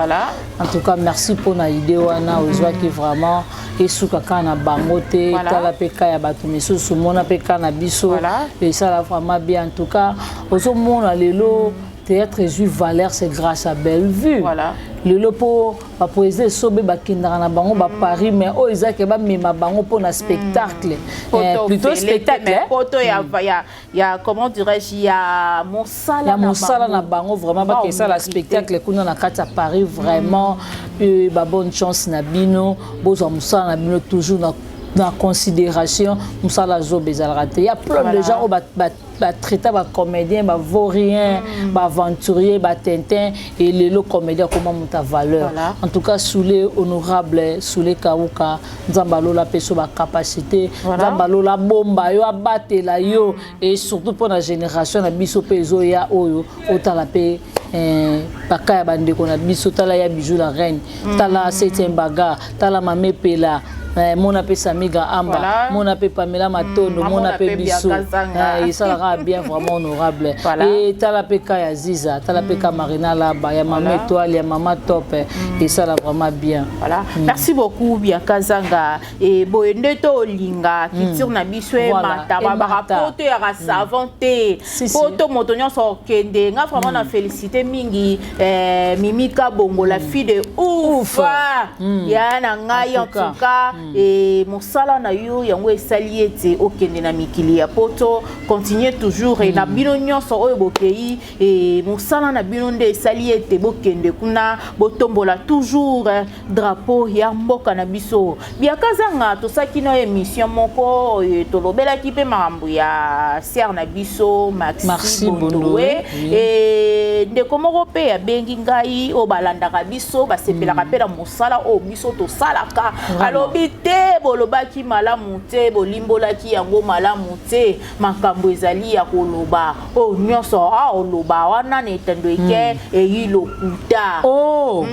En tout cas, merci pour la idée wana ozwaki vraiment. Esuka kaka na bango te. Tala mpe ka ya bato misusu, mona mpe ka na biso. Esala vraiment bien. En tout cas, ozomona lelo théâtre ezwi valeur, c'est grâce à Bellevue. Lelo mpo baprésident Esobe bakendaka na bango baparis, mais oyo ezake bamema bango mpona spectacle, plutôt spectacle. Poto ya, comment dirais-je, ya mosala. Ya mosala na bango, vraiment bakesala spectacle kuna na kati ya Paris. Vraiment babonne chance na bino, bozwa mosala na bino toujours na considération. Mosala zoba ezalaka te. Ya plein de gens oyo batraita bacomédien bavaurien, baaventurier, batintin, et lelo comédien akoma moto ya valeur. En tout cas, Soule, honorable Soule Kauka, Nzambe alola mpe so bacapacité, Nzambe alola bomba yo, abatela yo, et surtout mpo na génération na biso mpe ezoya oyo, otala mpe baka ya bandeko na biso. Tala ya Bijou la Reine, tala Septième Bagar, tala Mame Pela, mona mpe Samiga Amba, mona mpe Pamela Matondo, mona mpe biso. Esalaka bien vraiment, honorable. E tala mpe ka ya Ziza, tala mpe ka Marina Laba, ya Mama Étoile, ya Mama Top, esala vraiment bien. Voilà. Merci beaucoup, Bianca Zanga. E boye nde tolinga culture na biso emata. Babaka poto yaka savon te, poto moto nyonso okende. Nga vraiment na félicité mingi Mimi Kabongo, la fille de ouf ya na ngai. En tout cas, mosala na yo yango esali ete okende na mikili ya poto. Continue toujours. E na bino nyonso oyo bokei, e mosala na bino nde esali ete bokende kuna, botombola toujours drapeau ya mboka na biso. Biaka Zanga, tosalaki na émission moko, tolobelaki mpe makambo ya sœur na biso Maxi Bondowe. E ndeko moko mpe abengi ngai, oyo balandaka biso, basepelaka mpe na mosala oyo biso tosalaka, alobi te bolobaki malamu te, bolimbolaki yango malamu te. Makambo ezali ya koloba oyo nyonso aoloba wana na etando eke eyi lokuta. Oyo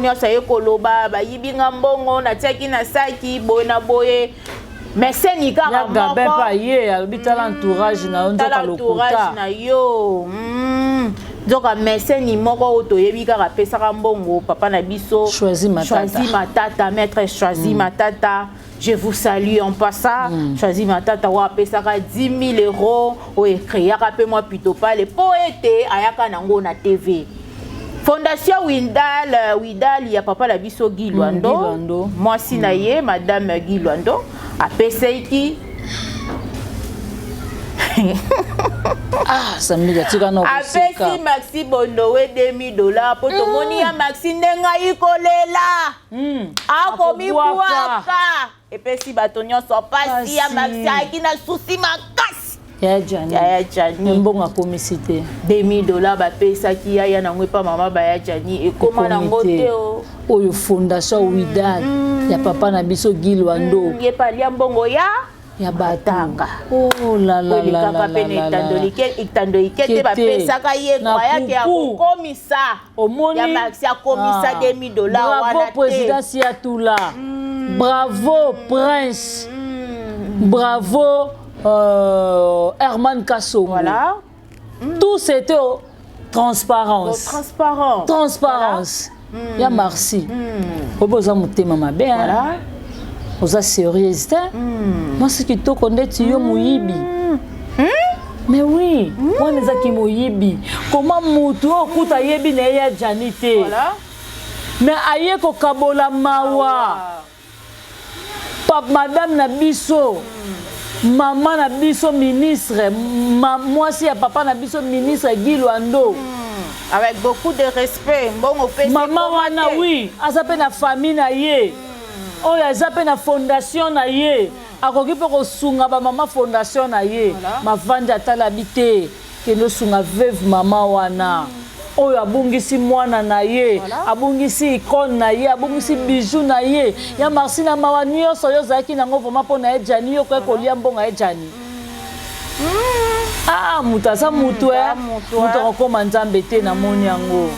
nyonso aye koloba, bayibi nga mbongo, natiaki na saki boye na boye, meseni kaka. Moko ye alobi tala entourage na yo, nzoka lokuta. Na yo nzoka meseni moko oyo toyebi kaka apesaka mbongo papa na biso. Choisi Matata. Choisi Matata, maître Choisi Matata, je vous salue en passant. Choisi Matata oyo apesaka 10 000 euros, oyo ecréaka mpe mwa pitopale mpo ete ayaka nango na TV. Fondation Windal, Widal ya papa na biso Guy Lwando, mwasi na ye madame Guy Lwando apesaki. Ah, Samira, tika na. Apesi Maxi Bondowe 2000 $, mpo tomoni ya Maxi ndenge ayi kolela, akomibwaka, epesi bato nyonso pasi. Ya Maxi ayaki na susi makasi. Ya Jani. Ya Jani. Mbongo akomisi te. 2000 $ bapesaki yaya nango epa mama baya Jani, ekóma nango te o. Oyo fondation Widal ya papa na biso Guy Lwando. Ye pa alia mbongo ya ya batanga. Oh la la la. Elekaka mpe na etando ike te, bapesaka ye ayaki ya kokomisa. Omoni. Ya Maxi akomisa 2000 $ wana. Bravo président Siatula, bravo Prince, bravo Herman Kassongo. Tout c'était transparence. Oh, transparent. Transparence. Voilà. Ya Marci. Obo oza motema mabe. Voilà. Oza sérieuse te. Mwasi kitoko ndeti yo, moyibi. Mais oui, wana ezaki moyibi. Koma mutu oyo okuta ayebi na ye ya Jani te. Mais aye kokabola mawa. Pa madame na biso, mama na biso ministre, mwasi ya papa na biso ministre Guy Lwando. Avec beaucoup de respect, mbongo pesi. Mama wana, oui, aza mpe na famille na ye, oyo aza mpe na fondation na ye, akoki mpe kosunga bamama fondation na ye. Mavandi atalabi te, kende osunga veuve mama wana oyo abungisi mwana na ye, abungisi icone na ye, abungisi bijou na ye. Ya Marci, na mawa nyonso oyo ozalaki nango vraiment mpo na ye Jani, yo koya kolia mbongo ya Jani. Ah, moto aza motu e, moto akokóma Nzambe te. Namoni yango,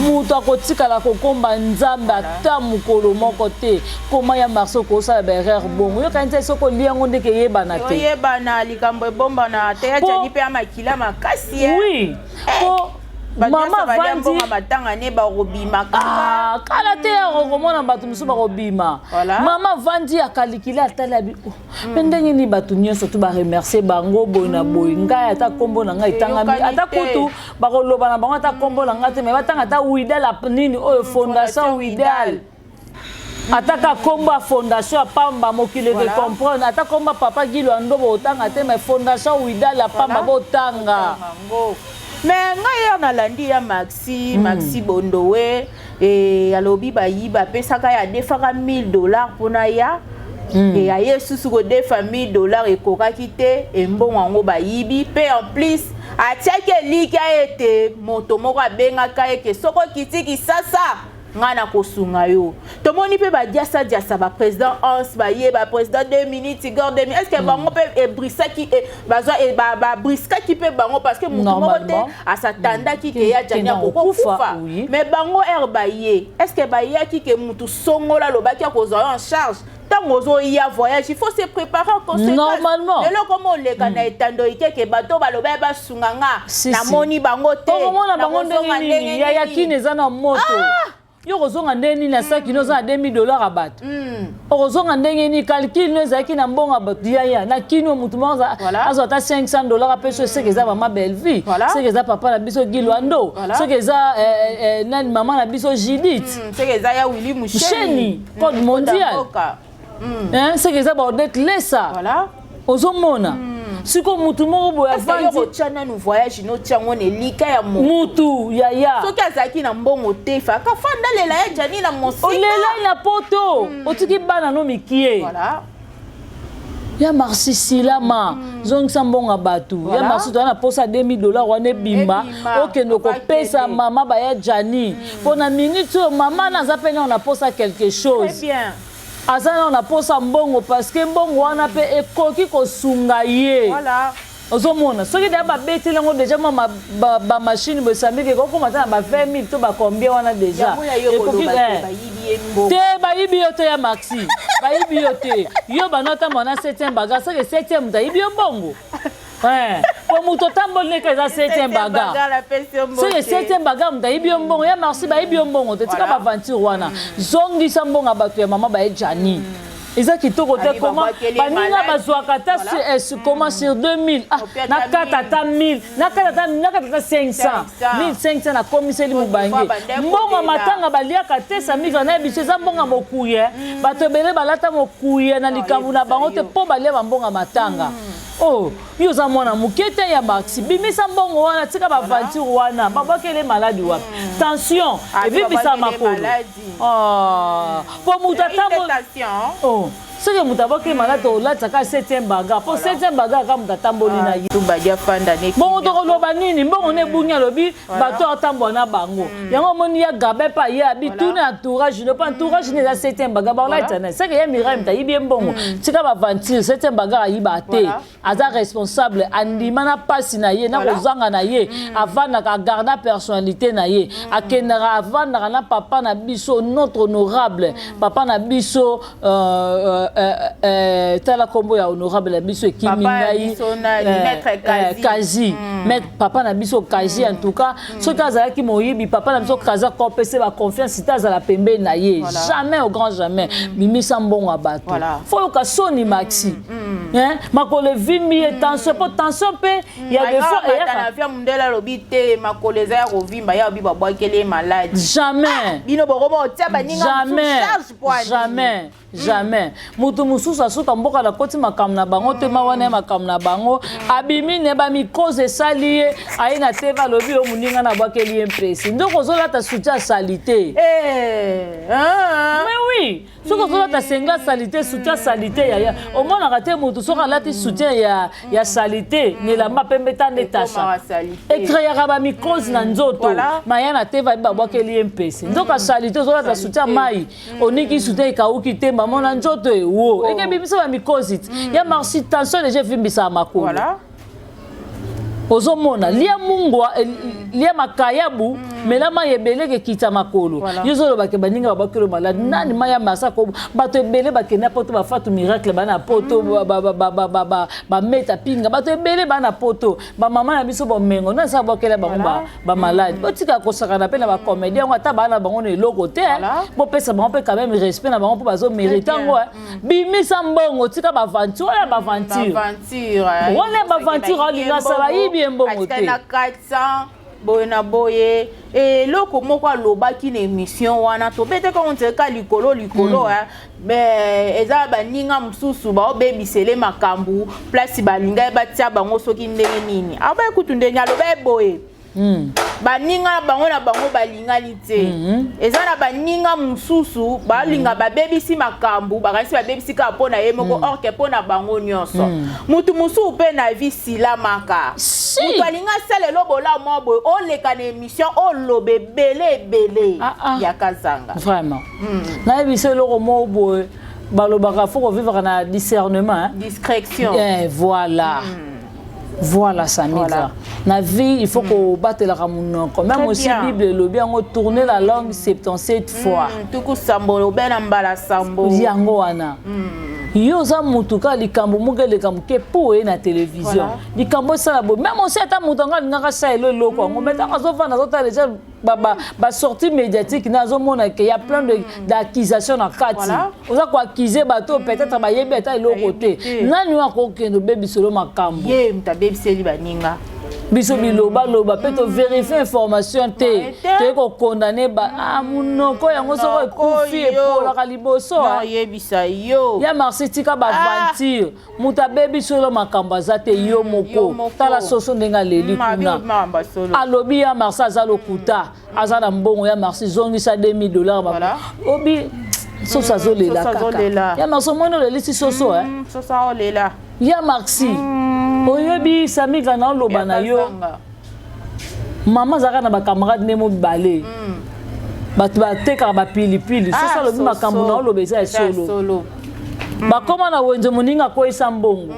moto akotikala kokomba Nzambe ata mokolo moko te. Koma ya Marci okosala baerreur bongo, yokani te soki olia yango ndenge eyebana te. Oyebana likambo ebombana te. Ya Jani mpe ya makila makasi. Oui, po. Mama avandi matanga ne bakobima. Ah, kala te, okomona bato mosusu bakobima. Mama avandi, akalikili, atali, abi oh, mpe ndenge nini bato nyonso tu baremercie bango boye na boye, ngai ata nkombo na ngai etangami, ata kutu bakoloba na bango ata nkombo na ngai te, me batanga ata Widal nini oyo, Fondation Widal, ata ka nkombo ya fondation ya pamba, mokili eke comprendre. Ata nkombo ya papa Gilo ya Ndobo otanga te, mais Fondation Widal ya pamba botanga. Mais ngai ya nalandi ya Maxi, Maxi Bondowe alobi bayiba, apesaka ye, adefaka 1000 $ mpona ya e aye susu kodefa 1000 $, ekokaki te, embongo yango bayibi. Mpe en plus atiaki elikya ete moto moko abengaka ye ke soki okiti Kisasa, ngai na kosunga yo. Tomoni mpe badiasa-diasa, baprésident Hans baye, baprésident 2 minutes, Igor 2 minutes. Est ce que bango mpe ebrisaki, bazwa babriskaki mpe bango? Parce que motu moko te asatandaki ke ya Jani akokokufa. Mais bango ere baye, est ce que bayaki ke mutu songola alobaki akozwa yo en charge? Ntango ozoya voyage, il faut se préparer en conséquence. Normalement. Lelo komo oleka na etando ikeke, bato baloba basunga nga, namoni bango te. Okomona bango ndenge nini? Ya kini eza na moto, yo kozonga ndenge nini? Asaki no oza na 2000 $ ya bato, okozonga ndenge nini? Calcul no ezalaki na mbongo ya bato. Yaya, na kini oyo motu moko azwa ata 500 $ ape so, seke eza mama Bellevie, seke eza papa na biso Gilwando, soki eza nani, mama na biso Judith. Seke eza ya Willi Musheni, code mondial, seke eza baodete lesa. Ozomona sikoyo mutu moko boye avandi, otya nanu voyage, notia yango na elika ya mutu, yaya. Soki azalaki na mbongo te, faka fanda, lela ya Jani na mosika. Olela na poto, otiki bana no mikie. Ya Marsi, silama, zongisa mbongo ya bato. Ya Marsi, toza na posa 2000 $ wana ebimba, okende kopesa mama baya Jani, mpo na minute oyo mama na aza mpe nao na posa quelque chose, aza nao na posa mbongo, parce que mbongo wana mpe ekoki kosunga ye. Ozomona soki deya babeteli yango deja mwa bamachine boye, esambiki ekokoma ata na ba 20 000 to bacombien wana deja. Ekoki te, bayibi yo te. Ya Maxi, bayibi yo te. Yo bana otambola na 7e bagarre, seke 7e moto ayibi yo mbongo. Po moto otamboli neka eza 7e bagarre, seke 7e bagarre moto ayibi yo mbongo. Ya Marci, bayibi yo mbongo te. Tika baaventure wana, zongisa mbongo ya bato ya mama baye Jani. Eza kitoko te. Koma baninga bazwaka ata koma sur 2000, ah, nakata ata 1000, nakata ata 500, 1500, nakomiseli mobange. Mbongo matanga baliaka te. Samika na biso eza mbongo mokuye. Bato ebele balata mokuye na likambo na bango te mpo balia bambongo matanga. Oh, yo oza mwana moke te. Ya Maxi, bimisa mbongo wana, tika baaventure wana. Babwakele maladi wapi? Tension evimbisa makolo po moto atambo. Soki moto abwaki maladi, olatisaka septième bagarre, mpo septième bagarre kaka moto atamboli na ye. Bongo tokoloba nini? Mbongo na ebungi, alobi bato atambola na bango yango. Omoni ya Gabe mpe aye, abi tuna entourage no, mpo entourage no eza septième bagarre bakolatisa na seke ye. Mirai moto ayibi ye mbongo, tika baaventure. Septième bagarre ayiba te, aza responsable, andima na mpasi na ye na kozanga na ye. Avandaka, agarda personnalité na ye, akendaka, avandaka na papa na biso, notre honorable papa na biso, tala nkombo ya honorable na biso ekimi ngai, Kazi, maître, papa na biso Kazi. En tout cas, soki azalaki moyibi, papa na biso Kazi akopesa baconfiance te azala pembeni na ye. Jamais, au grand jamais. Bimisa mbongo ya bato, fo yoka soni. Maxi, makolo evimbi ye, tension, mpo tension mpe ya des fois eyaka. Mundele alobi te makolo eza ya kovimba, ya obi babwakeli ye maladi. Jamais. Bino bokoma otia baninga. Jamais, jamais, jamais. Moto mosusu asuka mboka na koti makambo na bango te, ma wana ye makambo na bango abimi ne bamikoze esali ye, aye na tv, alobi yo moninga na abwakeli ye mpesi. Ndoko ozolata soutien asali te. Mais oui, soki ozolata senga asali te, soutien asali te. Yaya, omonaka te motu soki alati soutien ya sali te na elamba pembe, ta nde tasha ecréaka bamikose na nzoto. Maya na te babi babwakeli ye mpesi, nzoka asali te. Ozolata soutien mai, oniki soutien ekauki te, bamona nzoto ewo ekebimisa bamikosi ti ya Marci. Tension deja evimbisaka makolo. Ozomona lia mungwa, lia makayabu. Mela mai ebele kekita makolo. Yo ozolobake baninga babwakelo malade. Nani mai ya masa ko bato ebele bakenda poto, bafatu miracle bana poto, bameta pinga, bato ebele bana poto, bamama na biso bomengo nani asa bwakela bango bamalade? Botika kosakana mpe na bacomédien yango, ata baa na bango na eloko te, bopesa bango mpe quand même respect na bango mpo bazomérite yango. Bimisa mbongo, tika baaventure wana, baaventure wana, baaventure. Olinga asala, bayibi ye mbongo te. Na 400 boye na boye, eloko moko alobaki na émission wana, tobeteka on dirait ka likolo likolo. Mais eza baninga mosusu baobebisele makambo place balinga ye batia bango soki ndenge nini. Abaye kutu ndenge aloba ye boye, baninga na bango na bango balingani te. Eza na baninga mosusu balinga babebisi makambo, bakanisi babebisi kaka mpo na ye moko, or que mpo na bango nyonso. Mutu mosusu mpe na vi silamaka. Si. Moto alingi asala elo bolamu mwa boye, oleka na émission, oloba ebele ebele. Ah, ah. Ya kazanga. Vraiment, nayebi so eloko moko boye balobaka, faut kovivre na discernement, hein? Discrétion. Eh, voilà, voilà, Samika. Na vie, il faut kobatelaka monoko même Très aussi. bien. Bible elobi yango, tourner la langue 77 fois. Tuku sambo, obe na mbala sambo. Yango wana, yo oza mutu kaka likambo moko eleka moke mpo oye na télévision. Likambo esala boye, même aussi ata moto yango alingaka asala elo eloko yango, mais ntango azovanda, azotala déjà basortie médiatique na, azomona que y a plein d'accusations na kati. Oza koaccuser bato oyo peut-être bayebi ata eloko te. Bayebi te. Nani oyo akokende obebiselo makambo? Ye moto abebiseli baninga. Biso bilobaloba mpe tovérifie information te. Ouais, te. Toye kokondane ba ah, monoko yango soko Monoko ekufi yo. epolaka liboso. Na oyebisa yo. Ya Marci, tika baaventure. Moto abebi solo makambo aza te, yo yo moko. moko. Tala soso ndenge aleli kuna. Makambo ya solo. Alobi ya Marci aza lokuta, aza na mbongo. Ya Marci, zongisa 2000 $. Obi soso azolela Soso kaka. azolela. Ya Marci, omoni olelisi soso, eh? Soso aolela. Ya Marci, oyebi Samika na oloba na yo. Kazanga. Mama azalaka na bacamarade nde mobale, bato batekaka bapilipili. Soso alobi soso. makambo na oloba eza ya Eza ya solo. solo. Bakóma na wenze, moninga akweyisa mbongo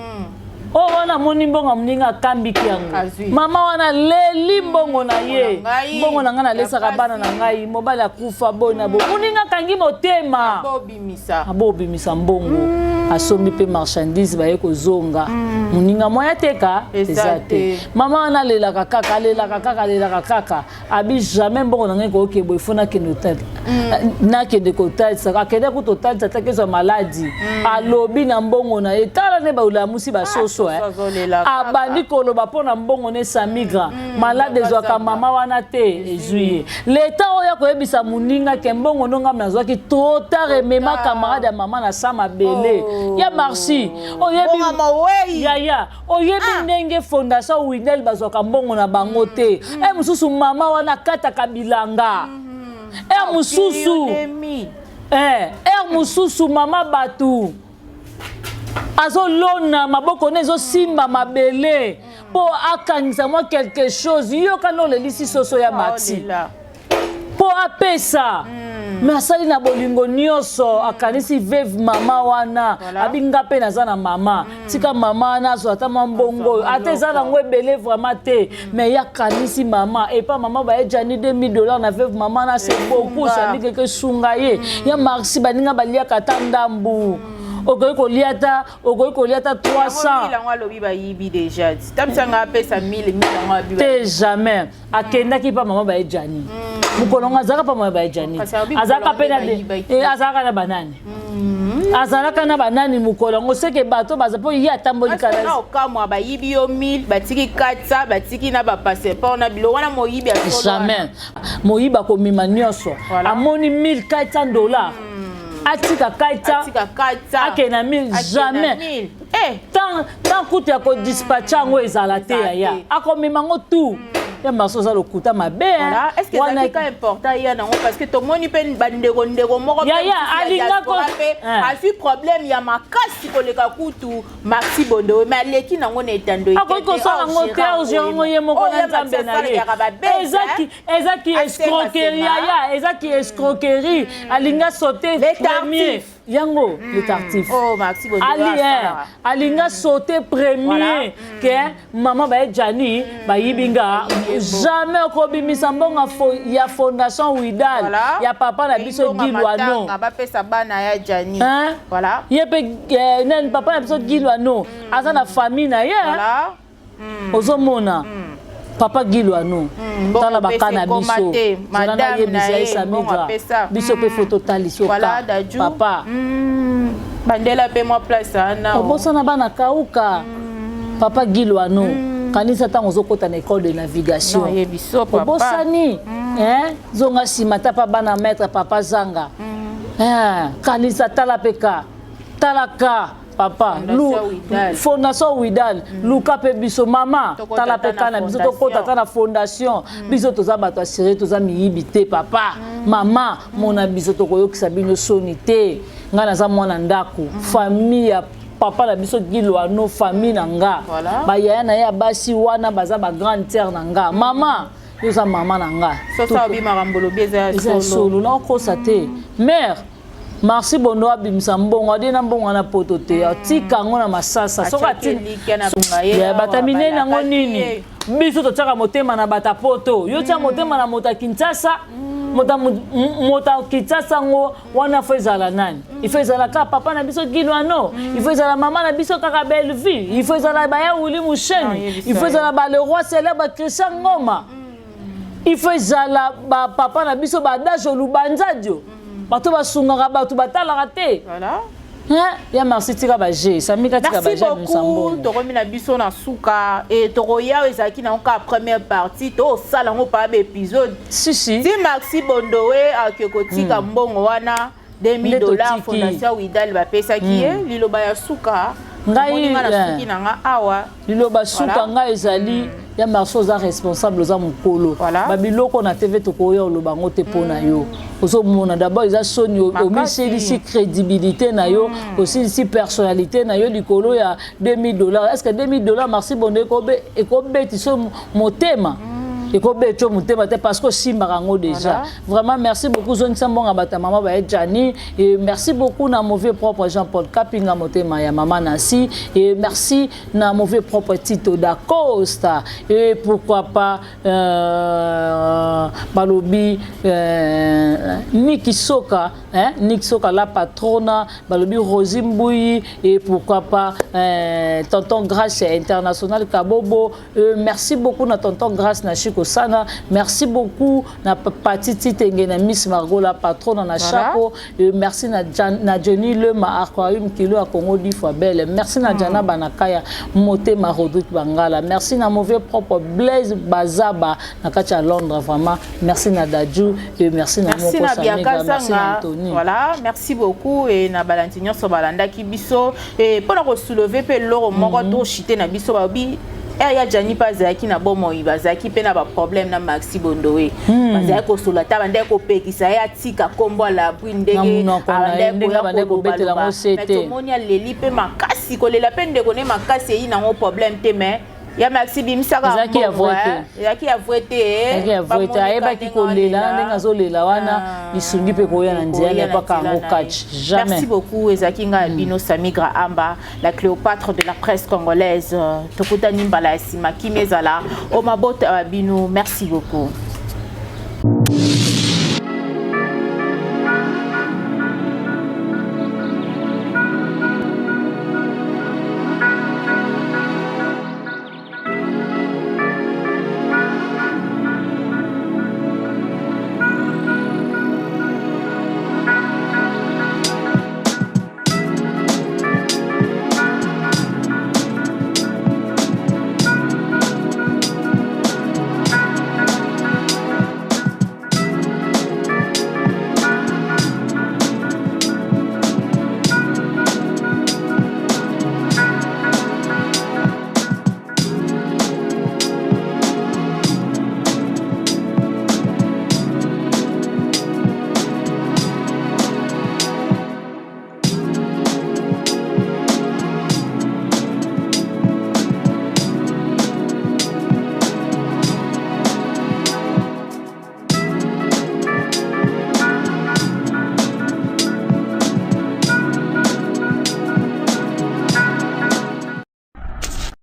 oyo wana, amoni mbongo ya moninga, akambiki yango. Azwi. Mama wana leli mbongo na ye. Na ngai. Mbongo na ngai nalesaka Ya bana na pasi. ngai, mobali akufa boye na boye. Moninga akangi motema. Bobimisa. Abobimisa mbongo, asombi mpe marchandise, baye kozonga, moninga moya teka Eza eza te. te. Mama wana alelaka kaka, alelaka kaka, alelaka kaka, abi jamais mbongo na ngai koyoke boye, faut nakende nakende kotalisa. Akende kuta otalisa te, akezwa maladi. Alobi na mbongo na ye, tala nde balamusi basoso, eh. Soso azolela kaka. Abandi koloba mpo na mbongo ne Samigra, malade ezwaka Kazanga. mama wana te, ezwi ye leta oyo akoyebisa moninga que mbongo ndo ngambi nazwaki trop tard, emema camarade ya mama na sa mabele. Oh. Ya Marci, oyebi Mbongo mowei. Yaya, oyebi ndenge fondation Windel bazwaka mbongo na bango te. E mosusu mama wana akataka bilanga e mosusu. Demi. Ere mosusu mama bato azolona, maboko ne ezosimba mabele mpo akangisa mwa quelque chose. Yoka nde olelisi soso ya Maxi. Aolela. Mpo apesa, mais asali na bolingo nyonso, akanisi veuve mama wana. Abi nga mpe naza na mama, tika mama wana azwa ata mwa mbongo oyo, ata eza nango ebele vraiment te, mais ye akanisi mama. Epa mama bayejani 2000 $ na veuve mama wana, c'est beaucoup. Sandi keke sunga ye. Ya Marci, baninga baliaka ata ndambu, okoki kolia ata, okoki kolia ata 300. Yango alobi bayibi déjà, tabisanga apesa 1000 1000, yango alobi. Te, jamais. Akendaki mpa mama bayejani mokolo ngo, azalaka mpa mama bayejani. Kasi alobi Azalaka mpe na mokolo yango bayibaki. Azalaka na banani, azalaka na banani mokolo yango? Seke bato baza mpo ye atamboli kala kala. Okamwa, bayibi yo 1000, batiki 400, batiki na bapasseport na bilo wana. Moyibi ya solo wana. Jamais. Moyibi akomima nyonso. Amoni 1400 $, atika 400. Atika 400. Akende na 1000. Akende na Jamais. 1000. Eh, Tant kutu ya kodispatche yango ezala te. Ezala Yaya, te. akomema yango tout. Ya Marso, oza lokuta mabe, hein. Voilà. Est-ce que ezalaki ka important ya nango? Parce que tomoni mpe bandeko ndeko moko mpe Yaya, mosusu ya alinga diaspora mpe azwi problème ya makasi koleka kutu Maxi Bondo, mais aleki nango na etando. Akoki kosala yango te, ozwi yango ye moko na Nzambe na ye. Ezaki escroquerie, yaya, ezaki escroquerie. Alinga sauter premier. Yango le tartif. Oh, Maxi Bondo. Ali alinga sauter premier ke mama baye Jani bayibi nga. Jamais okobimisa mbongo ya Fondation Widal ya papa na biso Gilwano. Bapesa bana ya Jani. Voilà. Ye mpe nani, papa na biso Gilwano aza na famille na ye. Ozomona papa Gilwano, tala baka na biso, zala nayebisa ye Samidra, biso mpe fo totalisi oka papa. Bandela mpe mwa place wana. Obosana bana kauka. Papa Gilwano, kanisa ntango ozokɔta na école de navigation, obosani zonga nsima ta mpa bana maître papa zanga. Kanisa, tala mpe ka, tala ka papa, Fondation Widal, luka mpe biso mama, tala mpe ka na biso, tokɔta ta na fondation. Biso toza bato asire, toza miyibi te. Papa, mama, mona biso, tokoyokisa bino soni te. Ngai naza mwana ndako, famille ya papa na biso Gilwano, famille na nga, bayaya na ye ya basi wana baza bagrande terre na nga. Mama, yo oza mama na nga. Eza solo, naokosa te. Mare Marci Bondo abimisa mbongo, adie na mbongo wana poto te, atika yango na masasa. Soki bato minene yango nini, biso totiaka motema na bato poto, yo tia motema na moto ya Kinshasa. Moto ya Kinshasa yango wana, fo ezala nani? Il faut ezala kaka papa na biso Gilwano, il faut ezala mama na biso kaka Bellevue, il faut ezala baya Wuli Musheni, il faut ezala ba le roi célèbre Christian Ngoma, il faut ezala bapapa na biso badage Olubanzadio, bato basungaka bato, batalaka te. Ya Merci, tika baje Samika, tika. Baje beaucoup. Tokomi na biso na suka e tokoya. Ezalaki nango kaka première partie, tosala yango pa baépisode. Si si. Ti Maxi Bondowe ake kotika mbongo wana 2000 $, Fondation Widal bapesaki ye. Liloba ya suka? Ngai na suki na nga awa. Liloba suka ngai ezali ya Marso, oza responsable, oza mokolo. Babiloko na TV tokoya oloba yango te mpo na yo. Ozomona d'abord eza soni, omisilisi crédibilité na yo, osilisi personnalité na yo likolo ya 2000 $. Est ce que 2000 $, Marci Bondo, ekobeti so motema? Ekobeti yo motema te, parce que osimbaka yango déjà. Vraiment, merci beaucoup. Zongisa mbongo bato ya mama baye Jani. Et merci beaucoup na mauvais propre Jean-Paul Kapinga, motema ya mama Nasi. Et merci na mauvais propre Tito da Costa. Et pourquoi pas balobi Niki Soka, hein? Niki Soka la patrona, balobi Rosie Mbouyi. Et pourquoi pas tonton Grâce international Kabobo. Merci beaucoup na tonton Grâce na Chico Sana. Merci beaucoup na Patiti Tenge, na Miss Margot la patrona na Chapo. Merci na, Jan, na Johnny Lema Aquarium Kilo à Congo dix fois belle. Merci na Jana Banakaya, Motema Rodrigue Bangala. Merci na mauvais propre Blaise Bazaba na kati ya Londres. Vraiment merci na Dadju et merci na merci na Bianca Zanga. Voilà, merci beaucoup. Et na balandi nyonso balandaki biso et mpona kosoulever mpe eloko moko toshite na biso, babi ya Jani mpe azalaki na bomoi, bazalaki mpe na baproblème na Maxi Bondowe, bazalaki kosola ta, bandaki kopekisa ye atika nkombo alabri ndenge abandaki koya. Tomoni aleli mpe makasi, kolela mpe ndeko ne makasi eyi nango problème te, mais ya Maxi bimisaka. Ezalaki ya vrai te. Ezalaki ya vrai te. Ezalaki ya vrai te. Ayebaki kolela ndenge azolela wana, lisungi mpe koya na nzela na yango catch jamais. Merci beaucoup. Ezalaki ngai ya bino Samigra Amba, la Cléopâtre de la presse congolaise. Tokutani mbala ya nsima. Kimi ezala o mabota ya bino. Merci beaucoup.